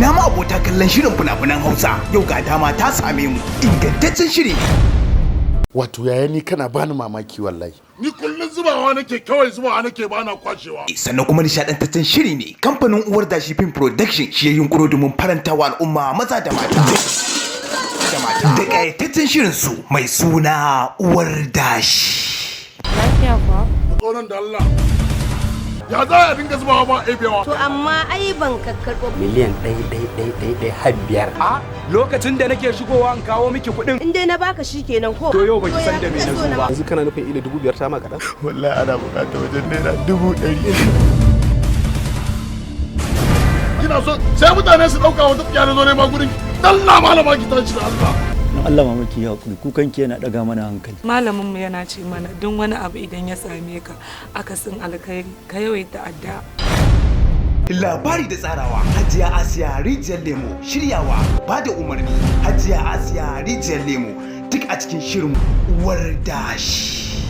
Ina ma abota kallon shirin fina-finan Hausa, yau ga dama ta same mu. Ingantaccen shiri ne. Wato yaya, ni kana bani mamaki wallahi. Ni kullum zubawa nake, kawai zubawa nake, bana kwashewa. Sannan kuma nishadantaccen shiri ne. Kamfanin Uwar Dashi Film Production shi ya yunkuro domin faranta wa al'umma maza da mata da ƙayataccen shirin su mai suna Uwar Dashi. Lafiya kuwa? Tsoron da Allah. Ya za a dinga zubawa ba ebewa? To amma ai ban kakkarɓo. Miliyan 1 1 1 1 1 har 5. A lokacin da nake shigowa in kawo miki kuɗin. In dai na baka shi kenan ko? To yau baki san da me na zo ba. Yanzu kana nufin ila 5,000 ta ma kaɗan? Wallahi ana bukatar wajen naira 100,000. Kina so sai mutane su dauka wata tsiya na zo nema gurin. Allah, malama, ki tashi da Allah. Don Allah mamaki ya hakuri, kukan ki yana daga mana hankali. Malamin mu yana ce mana duk wani abu idan ya same ka akasin alkhairi, ka yawaita addu'a. Labari da tsarawa, Hajiya Asiya Rijiyar Lemo. Shiryawa, ba da umarni, Hajiya Asiya Rijiyar Lemo. Duk a cikin shirin Uwar Dashi.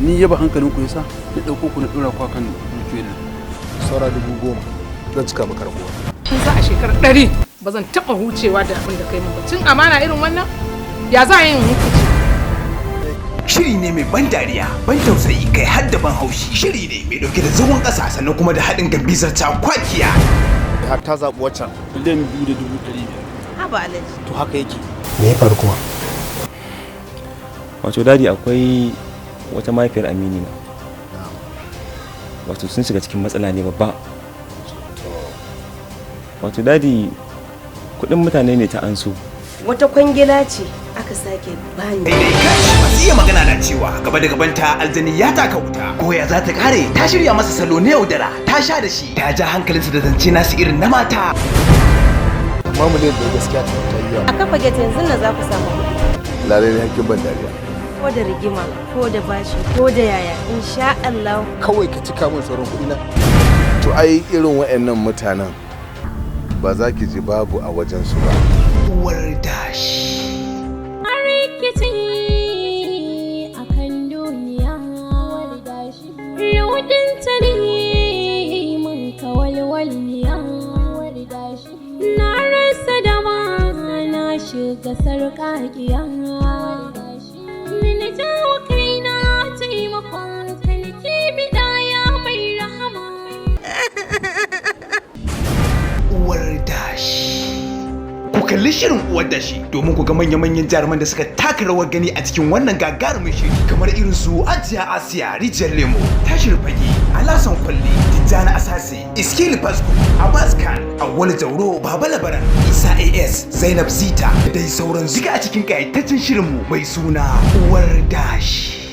Ni yaba hankalin ku yasa na ɗauko ku na ɗora ku akan dukiyoyin nan. Saura 10,000, zan cika maka ragowa. In za a shekara 100 ba zan taɓa hucewa da abin da kai min ba. Cin amana irin wannan, ya za a yin hukunci? Shiri ne mai ban dariya, ban tausayi, kai har da ban haushi. Shiri ne mai dauke da zagon ƙasa, sannan kuma da haɗin gambizar cakwakiya. Har ta zaɓi waccan. 2,500,000. Haba Alhaji. To haka yake. Me ya faru kuma? Wato daddy, akwai wata mahaifiyar amini na, wato sun shiga cikin matsala ne babba. Wato daddy, kudin mutane ne ta anso. Wata kwangila ce aka sake bani. Daidai kashi masu iya magana na cewa gaba da gabanta aljani ya taka wuta. Ko ya za ta kare, ta shirya masa salo na yaudara, ta sha da shi, ta ja hankalinsa da zance nasu irin na mata. Amma miliyan 1 gaskiya ta yi yawa. A kafa gate yanzu nan za ku samu kuɗi. Lalai ne hakkin ban dariya. Ko da rigima, ko da bashi, ko da yaya, insha Allah. Kawai ka cika min sauran kuɗi na. To ai irin waɗannan mutanen ba za ki ji babu a wajensu ba. Uwar Dashi. Rikici a kan duniya, rudin ta ne mun kawalwalniya. Na rasa dama, na shiga sarƙaƙiya. Ni na jawo kaina, taimakon ka nake biɗa ya mai rahama. Uwar Dashi. Ku kalli shirin Uwar Dashi domin ku ga manya-manyan jaruman da suka taka rawar gani a cikin wannan gagarumin shiri, kamar irin su Hajiya Asiya Rijiyar Lemo, Tashir Fage, Alasan Kwalle, Tijjani Asase, Iskili Fasko, Abbas Khan, Awwal Jauro, Baba Labaran, Isa AS, Zainab Zita da dai sauran duka a cikin kayataccen shirinmu mai suna Uwar Dashi.